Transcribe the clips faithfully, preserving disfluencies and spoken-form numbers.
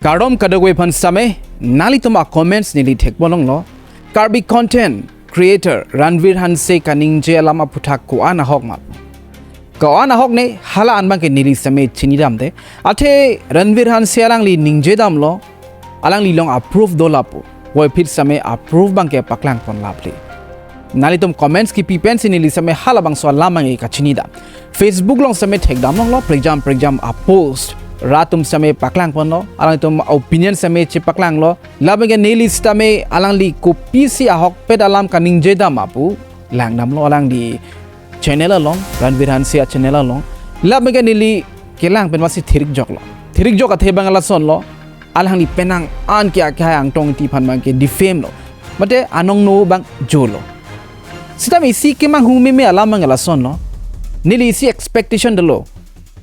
Kardom kadokave aphan sitame, nanglitum a-comments neli thekponlonglo. Karbi content creator Ranveer Hanse kaningje alam aphuthak ko-an ahok ma? Ko-an ahok ne, hala an abangke neli sitame chinidamde. Athe Ranveer Hanse alangli ningjedamlo, alangli along a-proof do lapu. Puvoiphit sitame a-proof abangke paklangpon laple. Nanglitum comments kipi pensi neli sitame halabangso alam abangke kachinidam. Facebook along sitame thekdamlonglo, prekjam prekjam a-post rat atum sitame paklangponlo, alangtum opinion sitame chepaklanglo. Labangke neli sitame alangli kopisi ahokpet alam kaningjedam ma pu langdamlo alangli channel along, Ranveer Hanse a-channel along. Labangke neli kelang pen masi thirik joklo. Thirik jok athe abang lasonlo, alangli penang an ke akehai Angtong Engti aphan abangke defame lo, mate anongno abang jolo. Sitame isi kemanghu meme alam abang lasonlo. Neli isi expectation dolo,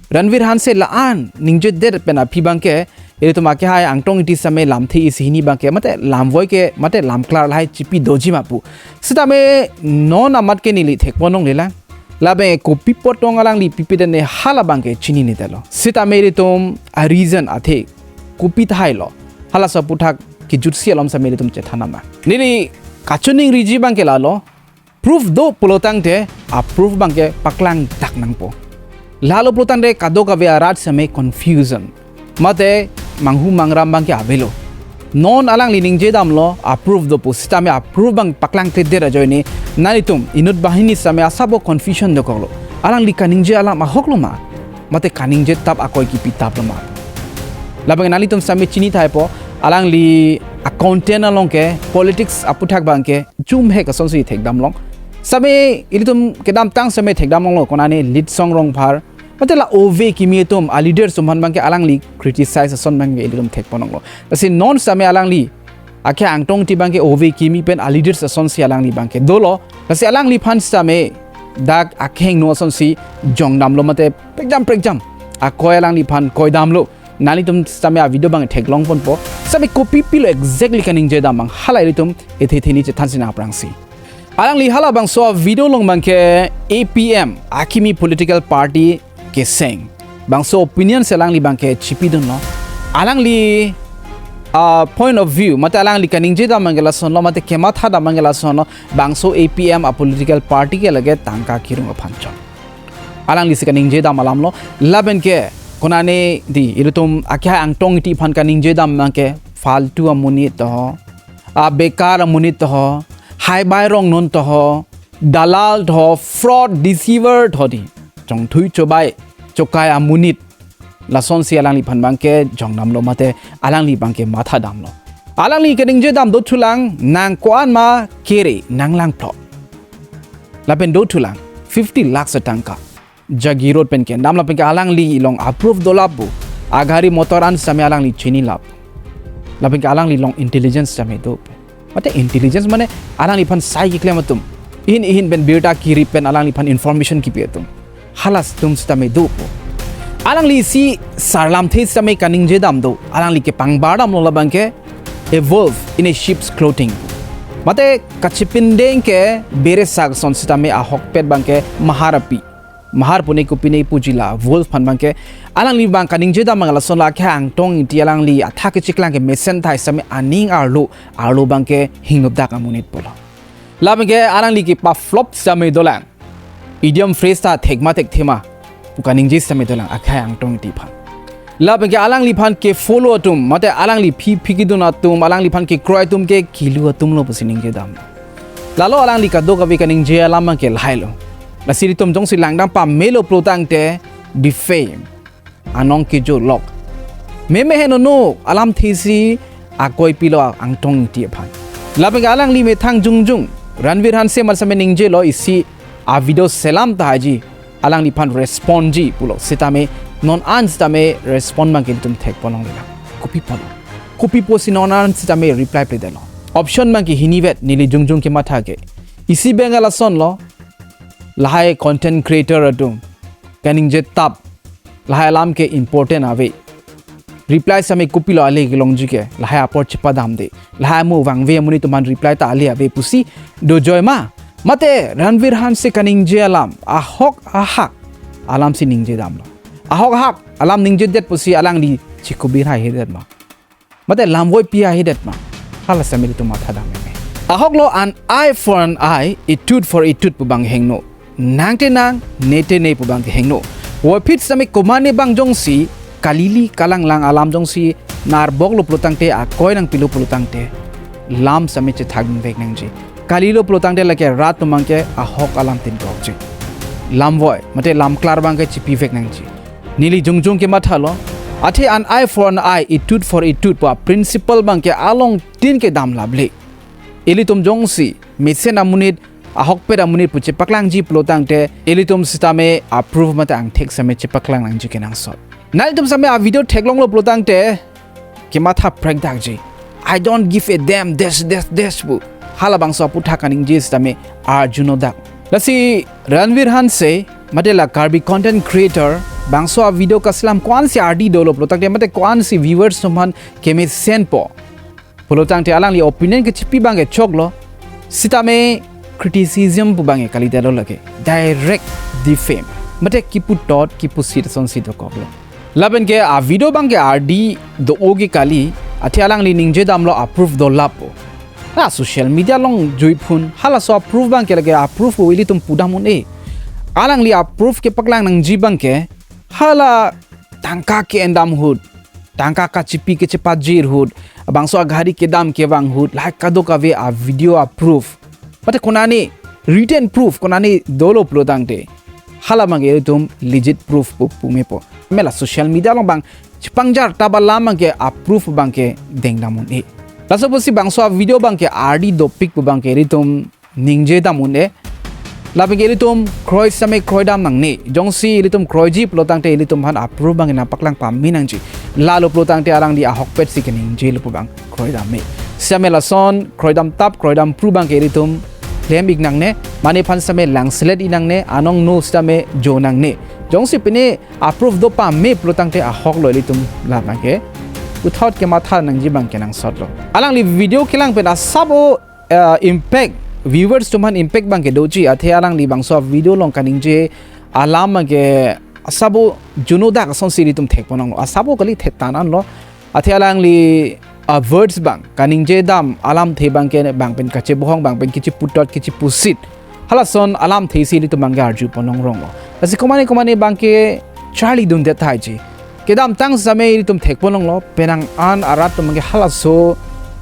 Ranveer Hanse la-an ningjedet pen aphi abangke ilitum akehai Angtong Engti sitame lamthe isi hini abangke, mate lamvoi ke, mate lamklar lahai chipi doji ma pu. Sitame non amat ke neli thekponlonglelang. Labang kopi apotong alangli pipedet ne hala abangke chininedetlo. Sitame ilitum a-reason athe kopi tahai lo, halaso aphuthak kejutsi alom sitame ilitum chethan nama. Neli kachoningriji abangke lalo, proof do pulotangte a-proof abangke paklangdak nangpo. Lalo pulotangte kadokave arat sitame confusion, mate manghu mangram abangke avelo. Non alangli ningjedamlo, a-proof do pu, sitame a-proof abang paklangkledet ajoine nanglitum inut banghini sitame asabo confusion dokoklo. Alangli kaningje alam ahoklo ma, mate kaningjetap akoi kipitaplo ma? Labang nanglitum sitame chini thaipo, alangli a-content along ke politics aphuthak abangke jumhek asonsi thekdamlong. Sitame ilitum kedamtang sitame thekdamlonglo, konane Litsong Rongphar, mate la ove kimi atum, a-leaders atum aphan abangke alangli criticize ason abangke ilitum thekponlonglo. Lasi non sitame alangli akehai Angtong Engti abangke ove kimi pen a-leaders asonsi alangli abangke dolo. Lasi alangliphan sitame dak akhengno asonsi jongdamlo, mate prekjam prekjam akoi alangliphan koidamlo. Nanglitum sitame a-video abang theklongponpo. Sitame kopi pilo exactly kaningjedam abang, hala ilitum ethe theni chethansi nang aphrangsi. Alangli halabangso a-video along abangke A P M akimi political party keseng, bangso opinion si alangli abangke chipidunlo. Alangli, ah, point of view, mate alangli kaningjedam abangke lasonlo, mate kemathadam abangke lasonlo, bangso A P M a-political party ke lake tangka kirung aphan chot. Alanglisi kaningjedam alamlo, labangke konane di, ilitum akehai Angtong Engti aphan kaningjedam abangke faltu amonit to ho, abekar amonit to ho, haibai rongnon to ho, dalal to ho, fraud, deceiver to ho di. Chongthui chobai chokai amonit. Lasonsi alangliphan abangke jongdamlo, mate alangli abangke mathadamlo. Alangli kaningjedam dothulang, nang ko-an ma kere nanglangplo. Lapen dothulang fifty lakhs atangka Jagiroad pen kendam, lapenke alangli along a-proof do lapu. Agari motor an sitame alangli chini lapu. Lapenke alangli along intelligence sitame do. Mate intelligence mane alangliphan sai keklem atum, ihin ihin pen birta kirip pen alangliphan information kipi atum, halatum sitame dopo. Alanglisi sarlamthe sitame kaningjedam do, alangli kepangbardamlo labangke a wolf in a sheep's clothing. Mate kachipindeng ke beresak ason sitame ahokpet abangke mahar api. Mahar pune kopine puji la wolf aphan abangke, alangli abang kaningjedam abang lason la akehai Angtong Engti alangli athak kechiklang kemesen thai sitame aning arlo, arlo abangke hingnopdak amonit pulo. Labangke alangli kepa-flop sitame dolang. Idiom phrase ta thekma thekthe ma pu kaningje sitame dolang akehai Angtong Engti aphan. Labangke alangliphan ke-follow atum, mate alangli phi phi kedun atum, alangliphan kekroi atum ke kilu atumlo pusi ningjedam. Lalo alangli kadokave kaningje alam abangke lahailo. Lasi ilitum jongsi langdam pamelo pulotangte defame, anong kejo lok. Meme henono alamthesi akoi pilo Angtong Engti aphan. Labangke alangli methang jongjong, Ranveer Hanse mat sitame ningjelo, isi a-video selam tahai ji, alangliphan respond ji pulo. Sitame non an sitame respond abangke ilitum thekponlongle. Kopi pulo? Kopi pusi non an sitame reply pledetlo? Option abangke hinivet neli jongjong kematha ke. Isi abang lasonlo, lahai content creator atum kaningjetap, lahai alam ke important ave. Reply sitame kopilo ale kelongji ke, lahai apor chepadamde. Lahai amo vangve amonit atum aphan reply ta ale ave pusi dojoi ma? Mate Ranveer Hanse kaningje alam ahok ahak alamsi ningjedamlo? Ahok ahak alam ningjedet pusi alangli chikubir hai hedet ma? Mate lamvoi pi ahidet ma. Hala sitame ilitum matha dam meme. Ahok lo an eye for an eye, a tooth for a tooth pu abang hingno. Nang te nang, ne te ne pu abang ke hingno. Voiphit sitame komatne abang jongsi, kalili kalanglang alam jongsi, narbok lo pulotangte, akoi nangpilo pulotangte, lam sitame chethak vek nangji. Kalilo pulotangte lake rat atum abang ke ahok alam tin kokji. Lamvoi, mate lamklar abang ke chipi vek nangji. Neli jongjong ke mathalo. Athe an eye for an eye, a tooth for a tooth pu a principle abang ke along tin ke dam laple. Ilitum jongsi, mesen amonit, ahokpet amonit pu chepaklangji pulotangte, ilitum sitame a proof mate angthek sitame chepaklang nangji kenangsot. Nangtum sitame a video theklonglo pulotangte, kematha prekdakji. I don't give a damn, dash, dash, dash pu. Halabangso aputhak kaningje sitame arjunodak. Lasi Ranveer Hanse, mate la Karbi content creator, bangso a video kaselam ko-ansi ardi dolo pulotangte, mate ko-ansi viewers atum aphan kemesenpo pulotangte alangli opinion kechipi abang ke choklo, sitame criticism pu abang ke kalidetlo lake. Direct defame. Mate kiputot, kipusit asonsi dokoklo. Lapen ke a video abang ke ardi do-o ke kali, athe alangli ningje damlo a proof do lapo. La social media along juiphun, halaso a proof abang ke lake a proof pu ilitum pudam un-e. Alangli a proof kepaklang nangji abang ke, hala tangka ke-en dam ahut, tangka kachipi kachepajir ahut, bangso agari kedam kevang ahut, lahai kadokave a video a proof, mate konane written proof, konane dolo pulotangte, hala abang ke ilitum legit proof pu pumepo. Mela social media along abang chepangjar taba lam abang ke a proof abang ke dengdam un-e. Laso pusi bangso a video abang ke ardi dopik pu abang ke ilitum ningje dam un-e. Lapen ke ilitum kroi sitame kroidam nangne. Jongsi ilitum kroiji pulotangte ilitum aphan a proof abang nangpaklang pame nangji. Lalo pulotangte alangli ahokpetsi keningjelo pu abang kroidam me. Sitame lason kroidam tap, kroidam proof abang ke ilitum klem-ik nangne. Mane aphan sitame langselet-ik nangne, anong no sitame jo nangne. Jongsi pine a proof do pame pulotangte ahoklo ilitum labang ke. Puthot kematha nangji abang kenangsotlo. Alangli video kelang pen asap o eh, impact, viewers atum aphan impact abang ke doji, athe alangli bangso video along kaningje alam abang ke asap o junodak asonsi ilitum thekponlonglo. Asap o kali, thektan anlo. Athe alangli a words abang, kaningje dam alamthe abang ke bang pen kachebohong, bang pen kechiputot, kechipusit, halason alamthesi ilitum abang ke arjuponlongronglo. Lasi komatne komatne abang ke charlidundet tahai ji. Kedamtang sitame ilitum thekponlonglo, penang an arat atum abang ke halaso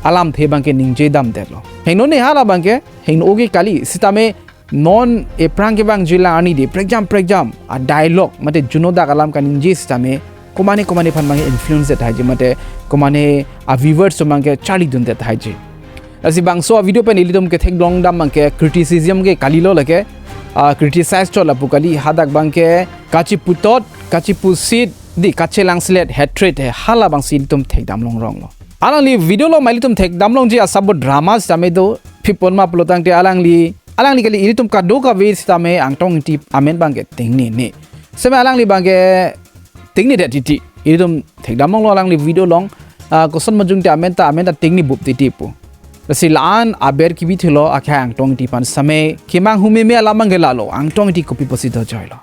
alamthe abang ke ningje damdetlo. Hingno ne hala abang ke, hingno ke kali, sitame non ephrang kevangji la arni di prekjam prekjam a dialogue mate junodak alam kaningje sitame komatne komatne aphan abang ke influence tahai ji mate komatne a viewers atum abang ke charlidundet tahai ji. Lasi bangso a video pen ilitum ketheklong dam abang ke criticism ke kalilo lake, ah, criticize chot lapu kali, hadak abang ke kachiputot, kachipusit, di kachelangselet, hatred he, hala abangsi ilitum thekdamlongronglo. Alangli video along ma ilitum thekdamlongji asap o drama sitame do, pipon ma pulotangte alangli, alangli kali, ilitum kadokave sitame Angtong Ingti amen abang ke tengnene. Sitame alangli abang ke tengnedet titi. Ilitum thekdamlonglo alangli video along, ah, koson ma jongte amen ta, amen ta tengnebup titi pu. Lasi la-an aber kibithulo akhai Angtong Ingti aphan sitame kemanghu meme alam abang ke lalo, Angtong Ingti kopi pusi dojoilo.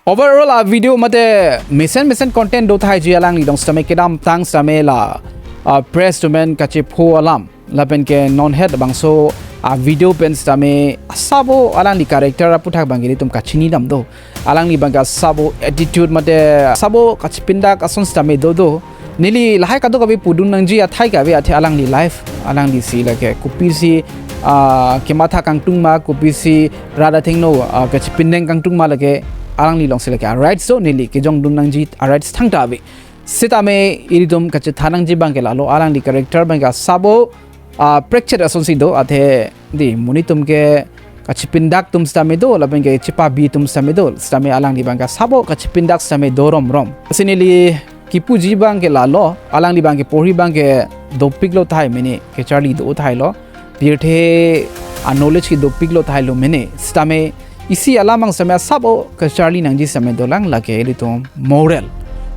Overall a video mate mesen mesen content do tahai ji alangli along sitame, kedamtang sitame la, ah, press atum pen kachepho alam lapen ke non het bangso a video pen sitame asap o alangli character aputhak abang ke ilitum kachini dam do. Alangli abang ke asap o attitude mate asap o kachepindak ason sitame dodo. Neli lahai kadokave pudun nangji athai kave, athe alangli life, alanglisi lake kopisi, ah, kematha kangtung ma, kopisi rat athengno, ah, kachepindeng kangtung ma lake alangli alongsi lake a rights do, neli kejongdun nangji a rights thangta ave. Sitame ilitum kachethan nangji abang ke lalo, alangli character abang ke asap o, ah, prekchet asonsi do, athe di monit atum ke kachepindak atum sitame do, lapen ke chepabi atum sitame do, sitame alangli abang ke asap o kachepindak sitame do romrom. Lasi neli kipuji abang ke lalo, alangli abang ke porhi abang ke dopiklo tahai mene, kecharli do tahailo. Pirthe a knowledge ke dopiklo tahailo mene, sitame isi alam abang sitame asap o kecharli nangji sitame dolang, lake ilitum moral.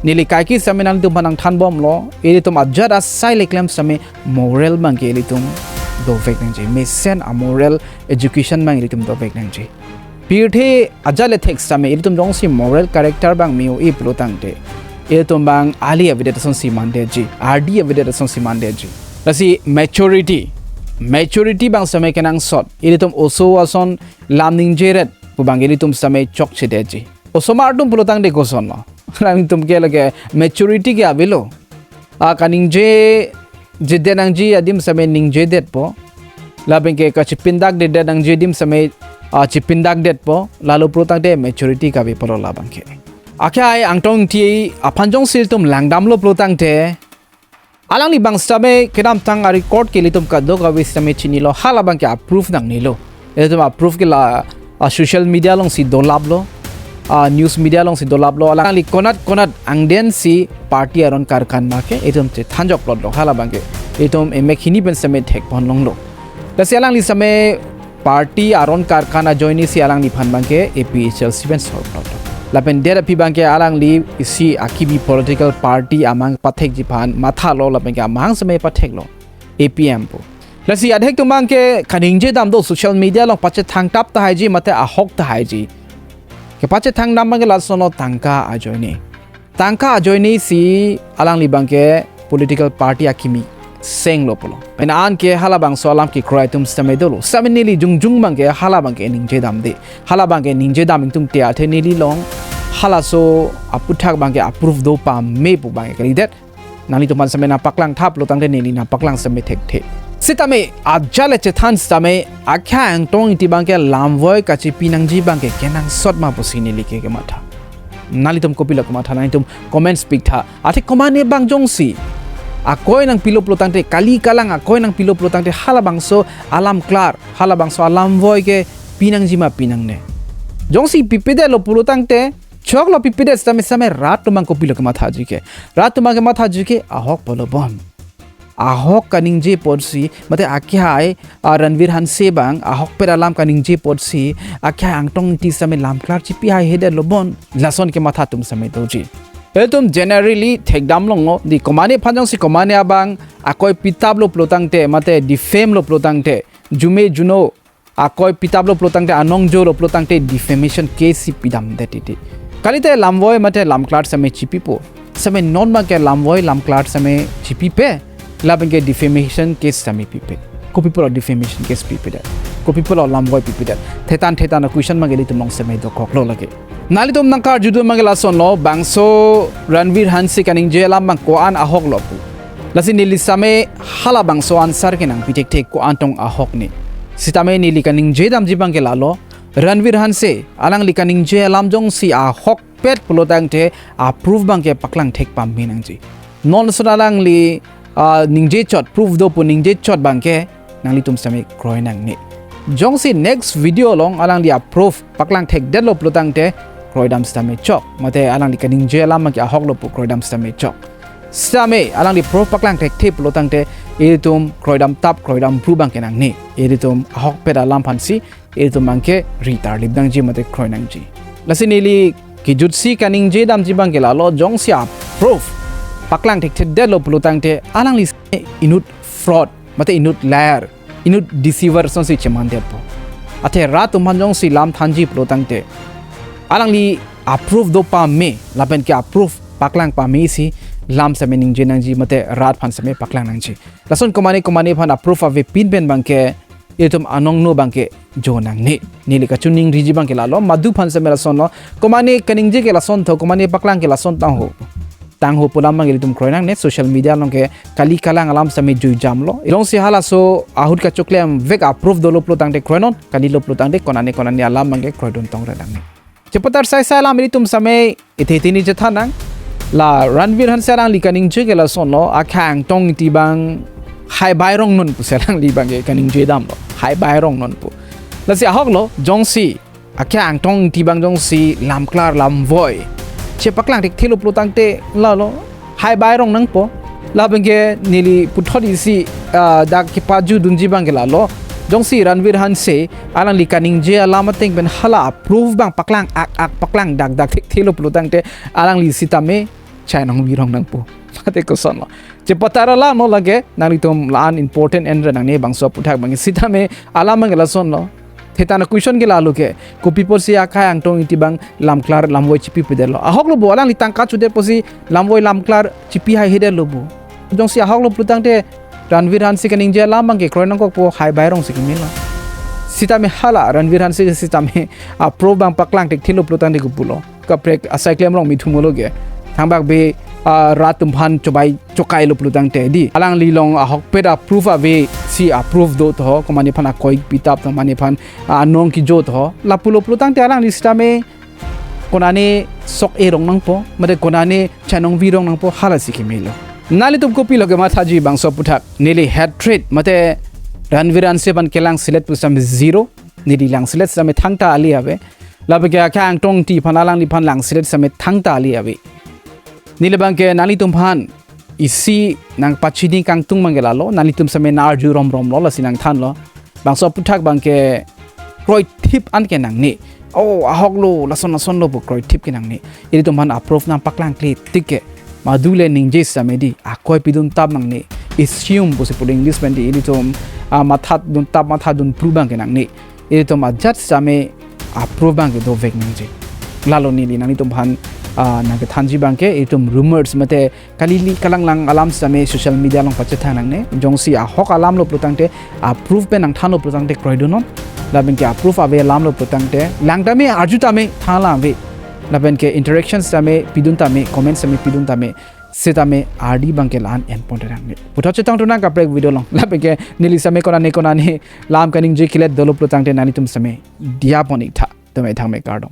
Neli kaike sitame nangtum aphan nangthanbomlo, ilitum ajat asai le klem sitame moral abang ke ilitum dovek nangji. Mesen a moral education abang ilitum dovek nangji. Pirthe ajat le thek sitame ilitum jongsi moral character abang me-o-e pulotangte, Ilitum abang ali avedet asonsi mandetji, ardi avedet asonsi mandetji. Lasi maturity, maturity abang sitame kenangsot. Ilitum oso ason lam ningjeret pu abang ilitum sitame chokchedetji. Osomar atum pulotangte kosonlo? Alanglitum ke lake maturity ke avelo. A kaningje jedet nangji adim sitame ningjedetpo. Lapen ke kachipindakdedet nangji adim sitame, a, chipindakdetpo. Lalo pulotangte maturity ke ave pulo labang ke. Akhai Angtong Ingti aphan jongsi ilitum langdamlo pulotangte, alangli abang sitame kedamtang a-record ke ilitum kadokave sitame chinilo, halabang ke a-proof nangnelo. Ilitum a-proof ke la, a, social media alongsi dolaplo, a, news media alongsi dolaplo. Alangli konat konat angdensi party aron karkan ma ke ilitum chethanjoklo, halabang ke ilitum emek hini pen sitame thekponlonglo. Lasi alangli sitame party aron karkan ajoinesi alangliphan abang ke A P H L C pen sorplo. Lapen det aphi abang ke alangli isi akibi political party amahang pathekji aphan mathalo, lapen ke amahang sitame patheklo, A P M pu. Lasi adhek atum abang ke kaningje dam do, social media along pachethang tap tahaiji mate ahok tahaiji. Kepachethang dam abang ke lasonlo, tangka ajoine. Tangka ajoinesi alangli abang ke political party akimi senglo pulo. Pen an ke halabangso alam kekroi atum sitame dolo. Sitame neli jongjong abang ke halabang ke ningje damde. Halabang ke ningje dam ingtungte athe neli along halaso aputhak abang ke a-proof do pame pu abang ke kalidet. Nanglitum aphan sitame nangpaklang thap pulotangte neli nangpaklang sitame thekthe. Sitame ajat le chethan sitame akhai Angtong Ingti abang ke lamvoi kachipi nangji abang ke kenangsot ma pusi neli ke kematha. Nanglitum kopilo kematha, nanglitum comments pi tha. Athe komane abang jongsi akoi nangpilo pulotangte, kali kalang akoi nangpilo pulotangte, halabangso alam klar, halabangso alamvoi ke pi nangji ma pi nangne? Jongsi pipedetlo pulotangte, choklo pipedet sitame sitame rat atum abang kopilo kemathaji ke? Rat atum abang kemathaji ke ahok pulo bon. Ahok kaningje apotsi, mate akhai, a, Ranveer Hanse abang ahokpet alam kaningje apotsi akhai Angtong Ingti sitame lam klar chipi haihedetlo bon. Lason kematha atum sitame doji. Ilitum generally thekdamlonglo, di komane aphan jongsi komane abang akoi pitaplo pulotangte mate defamelo pulotangte, jume juno akoi pitaplo pulotangte, anong jolo pulotangte defamation case si pidamdet titi. Kalite lamvoi mate lam klar sitame chipipo. Sitame non abang ke lamvoi lam klar sitame chipipe, lapen ke defamation case sitame pipe. Kopi pulo defamation case pipedet? Kopi pulo lamvoi pipedet? Thetan thetan a-question abang ke ilitum along sitame dokoklo lake. Nanglitum nangkarjudun abang ke lasonlo, bangso Ranveer Hanse kaningje alam abang ko-an ahoklo pu. Lasi neli sitame halabangso answer ke nangpi thekthe, ko-an tong ahok ne. Sitame neli kaningje damji abang ke lalo, Ranveer Hanse alangli kaningje alam jongsi ahokpet pulotangte a-proof abang ke paklang thek pame nangji. Non lason alangli, ah, ningje chot, proof do pu ningje chot abang ke nanglitum sitame kroi nangne. Jongsi next video along alangli a-proof paklang thekdetlo pulotangte kroidam sitame chok. Mate alangli kaningje alam abang ke ahoklo pu kroidam sitame chok. Sitame alangli proof paklang thekthe pulotangte ilitum kroidam tap kroidam bru abang ke nangne. Ilitum ahokpet alam aphansi ilitum abang ke ri tarlip nangji mate kroi nangji. Lasi neli kejutsi kaningje damji abang ke lalo, jongsi a-proof paklang thekthedetlo pulotangte alangli inut fraud mate inut liar, inut deceiver asonsi chemandetpo. Athe rat atum aphan jongsi lam thanji pulotangte alangli a-proof do pame lapen ke a-proof paklang pamesi lam sitame ningje nangji mate rat aphan sitame paklang nangji. Lason komane komane aphan a-proof avepin pen abang ke ilitum anong no abang ke jo nangne. Neli kachiningriji abang ke lalo, madu aphan sitame lasonlo, komane kaningje ke lason tho, komane paklang ke lason tangho. Tangho pu alam abang ilitum kroi nangne, social media along ke kali kalang alam sitame juijamlo. Jongsi halaso ahut kachoklemvek a-proof dolo pulotangte kroinon, kalilo pulotangte konane konane alam abang ke kroidun tong re nangne. Chepatar saisai alam ilitum sitame ithe tini chethan nang. La Ranveer Hanse alangli kaningje ke lasonlo, akhai Angtong Ingti abang haibai rongnon pusi alangli abang ke kaningje damlo. Haibai rongnon pu. Lasi ahoklo, jongsi akhai Angtong Ingti abang jongsi lam klar lamvoi chepaklang thekthelo pulotangte lalo haibai rong nangpo. Lapen ke neli puthot isi, ah, dak kepajudunji abang ke lalo. Jongsi Ranveer Hanse alangli kaningje alam ateng pen hala a-proof abang paklang ak ak paklang dak dak thekthelo pulotangte alangli sitame chai nangvirong nangpo. Mate kosonlo? Chepatar alamlo lake, nanglitum la-an important en re nangne bangso aputhak abang sitame alam abang ke lasonlo. Theta na question ke lalo ke, kopi apotsi akai Angtong Ingti abang lamklar lamvoi chipi pedetlo? Ahok lo bo, alangli tangka chodet apotsi lamvoi lamklar chipi haihedetlo bo. Jongsi ahok lo pulo tangte Ranveer Hanse kaningje alam abang ke kroi nangkokpo, hai bai rong si kemelo. Sitame hala Ranveer Hanse sitame a-proof abang paklang thekthelo pulo tangte kopulo? Kaprek asai klem rong mi thumo lo ke. Thangbak be, ah, rat atum aphan chobai chokai lo pulo tangte di. Alangli along ahokpet a-proof ave si a-proof do tho, komatne aphan akoi pitap tho, komatne aphan, ah, anong kejo tho. Lapulo pulo tangte alangli sitame konane sok-e rong nangpo, mate konane chanongvi rong nangpo, hala si kemelo. Nanglitum kopilo kemathaji bangso aphuthak? Neli hatred mate Ranveer Hanse aphan kelangselet pusitame zero, neli langselet sitame thangta ali ave. Lapen ke akai Angtong Ingti aphan, alangliphan langselet sitame thangta ali ave. Neli abang ke nanglitum aphan isi nangpachini kangtung abang ke lalo, nanglitum sitame nang-arju romromlo, lasi nangthanlo. Bangso aphuthak abang ke kroithip an ke nangne. Oh, ahok lo, lason lason lo pu kroithip ke nangne. Ilitum aphan a-proof nangpaklangkle tik ke, madu le ningje sitame di, akoi pidun tap nangne. Assume pusi pulo English pen di, ilitum, ah, matha dun tap, matha dun pru abang ke nangne. Ilitum ajat sitame a-proof abang ke dovek nangji. Lalo neli nanglitum aphan, ah, nangkethanji abang ke, ilitum rumors mate kali-li kalanglang alam sitame social media along pachethang nangne. Jongsi ahok alam lo pulo tangte, a-proof pen nangthanlo pulo tangte kroidunnon. Lapen ke a-proof ave alam lo pulo tangte, lang tame, arju tame, than alam ave. Lapen ke interaction sitame pidun tame, comment sitame pidun tame, sitame ardi abang ke la-an enpon nangne. Puthot chetong tunang kaprek video along. Lapen ke neli sitame konane konane lam kaningje kelet dolo pulo tangte nanglitum sitame diya pon ik tha. Tame thangme, kardom.